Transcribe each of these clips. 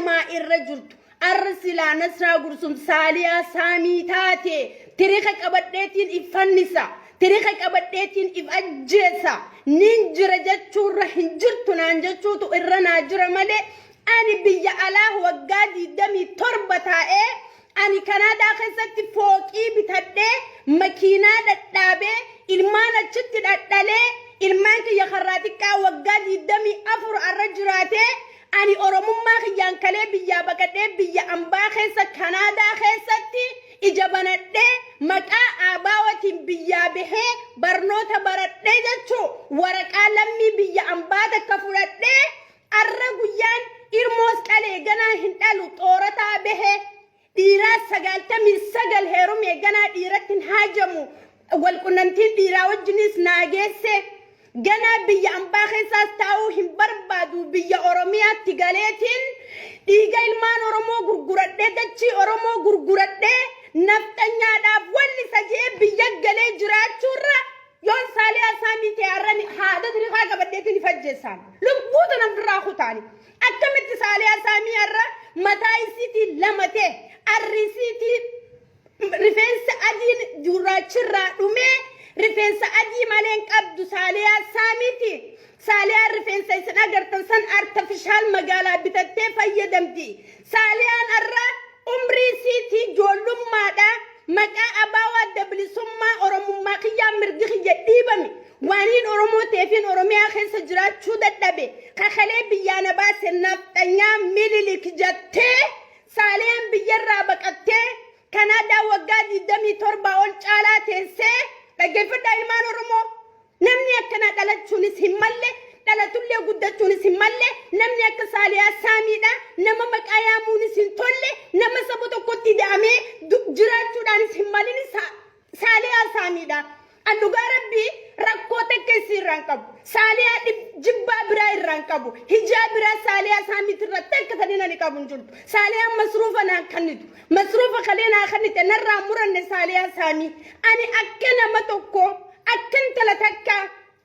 hamaa irra jirtu. Arra silaa Nasraa Gursum Saaliyaa Saamii taate tirika qabadheetiin if fannisa. Tirika qabadheetiin if ajjeesa. Nin jira jechuurra hin jirtu naan jechuutu irra naa jira malee ani biyya alaa waggaa 27 taa'ee ani Kanaadaa keessatti fooqii bitadhee makiinaa dhadhaabee ilmaan achitti dhadhalee ilmaan kiyya karraa xiqqaa waggaa 24 arra jiraatee ani Oromummaa kiyyaan kalee biyyaa baqadhee biyya ambaa keessa Kanaadaa keessatti ija banadhee maqaa ABOtiin biyyaa bahee barnoota baradhee jechuu waraqaa lammii biyya ambaa takka fudhadhee arra guyyaan ilmoos qalee ganaa hin dhalu xoorataa bahee dhiiraa 99 heerumee ganaa dhiiratti hin haajamu walqunnamtiin dhiiraa wajjinis naa geesse ganaa biyya ambaa keessaas taa'uu hin barbaadu biyya Oromiyaatti galeetiin dhiiga ilmaan Oromoo gurguradhee dachii Oromoo gurguradhee nafxanyaadhaaf wallisa je'ee biyya galee jiraachuurra yoon Saaliyaa Saamii ta'e har'a haadha tirikaa qabadheetiin if ajjeessaan lubbuu tana ofirraa kutaani. Akkamitti Saaliyaa Saamii har'a mataa isiitii lama ta'e arri isiitii rifeensa adiin gurraachirraa dhumee rifeensa adii malee hin qabdu Saaliyaa Saamiiti. Saaliyaan rifeensa isin agartan san artificial magaalaa bitattee fayyadamti. Saaliyaan har'a umrii isiitii ijoollummaadha. Maqaa abaawaa adda bilisummaa Oromummaa kiyyaan mirgi kiyya dhiibame. Waaniin Oromoo ta'eefin Oromiyaa keessa jiraachuu dadhabe. Kakalee biyyaa na baase nafxanyaa Mililik jettee Saaliyaan biyyarraa baqattee Kanaadaa waggaa 27 ol caalaa teessee dhaggeeffadhaa ilmaan Oromoo. Namni akkanaa dhalachuunis hin malle, dhalatullee guddachuunis hin malle, namni akka Saaliyaa Saamiidha, nama maqaa yaamuunis hin tolle, nama saba tokkotti ida'amee jiraachuudhaanis hin malin Saaliyaa Saamiidha. An dhugaa Rabbii rakkoo takka isii irraa hin qabu. Saaliyaa jibbaa biraa irraa hin qabu. Hijaa biraa Saaliyaa Saamiit irraa takka taniin ani qabu hin jirtu. Saaliyaan masruufa naan kennitu. Masruufa kalee naa kennite narraa muranne Saaliyaa Saamii. Ani akka nama tokko akka intala takka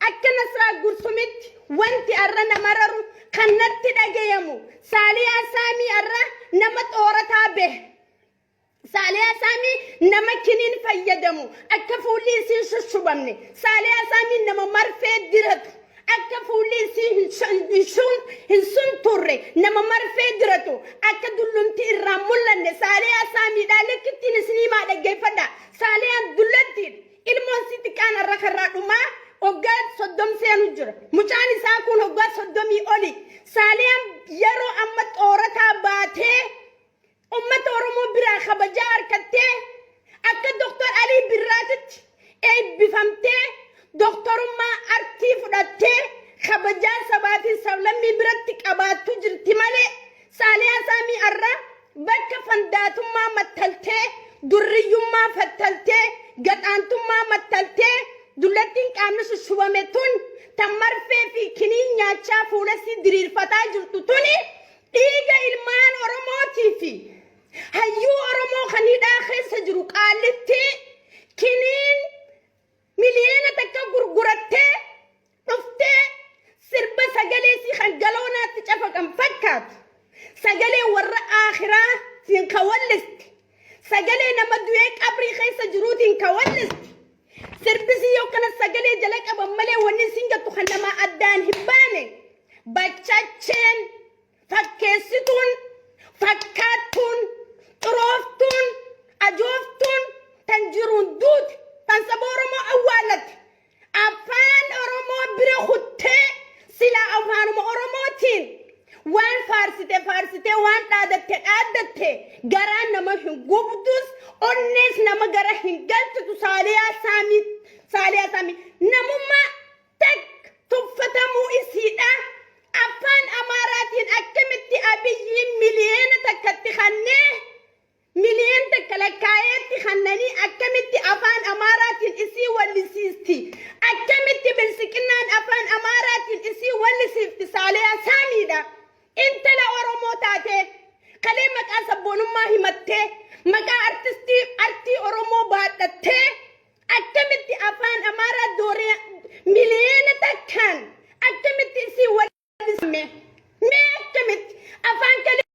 akka Nasraa Gursumitti wanti arra na mararu kan natti dhagayamu Saaliyaa Saamii arra nama xoorataa bahe. Saaliyaa Saamii nama kiniin fayyadamu akka fuulli isii hin shushubamne. Saaliyaa Saamii nama marfee diratu akka fuulli isii hin sunturre nama marfee diratu akka dullumti irraa mul'anne Saaliyaa Saamiidhaa likkittiin isinii maa dhaggeeffadha. Saaliyaan dullattiidha. Ilmoon si xiqqaan har'a karraa dhumaa hoggaa 30 seenu jira. Mucaan isaa kun hoggaa 30 oli. Saaliyaan yeroo amma xoorataa baatee ummata Oromoo biraa kabajaa harkattee akka Doktor Alii Birraatitti eebbifamtee doktorummaa artii fudhattee kabajaa sabaa fi sablammii biratti qabaattu jirti malee Saaliyaa Saamii arra bakka fandaatummaa mattaltee durriyyummaa fattaltee gaxaantummaa mattaltee dullattiin qaamni shushubame tun tan marfee fi kiniin nyaachaa fuulasii diriirfataa jirtu tuni dhiiga ilmaan Oromootii fi hayyuu Oromoo kan hidhaa keessa jiru Qaallitti kiniin 1 million gurgurattee dhuftee sirba sagalee sii kan galoonaatti cafaqan fakkaatu sagalee warra aakhiraa siin ka wallisti sagalee nama du'ee qabrii keessa jiruutiin ka wallisti sirbisii yoo kana sagalee jala qaban malee wanni siin gattu kan namaa addaan hin baane bachacheen fakkeessituun fakkaattuun xurooftuun ajooftuun tan jiruun duute tan saba Oromoo awwaallatte afaan Oromoo bira kuttee silaa afaanuma Oromootiin waan faarsite faarsitee waan dhaadatte dhaadatte garaa nama hin gubdus onnees nama gara hin galchitu Saaliyaa Saamii Saaliyaa Saamii namummaa takka tuffatamuu isiidha. Afaan Amaaraatiin akkamitti Abiyyiin 1 milliontti kannee 1 million lakkaa'eetti kannanii akkamitti afaan Amaaraatiin isii wallisiisti? Akkamitti bilsiqinnaan afaan Amaaraatiin isii wallisiifti Saaliyaa Saamiidha? Intala Oromoo taatee kalee maqaa sabboonummaa himattee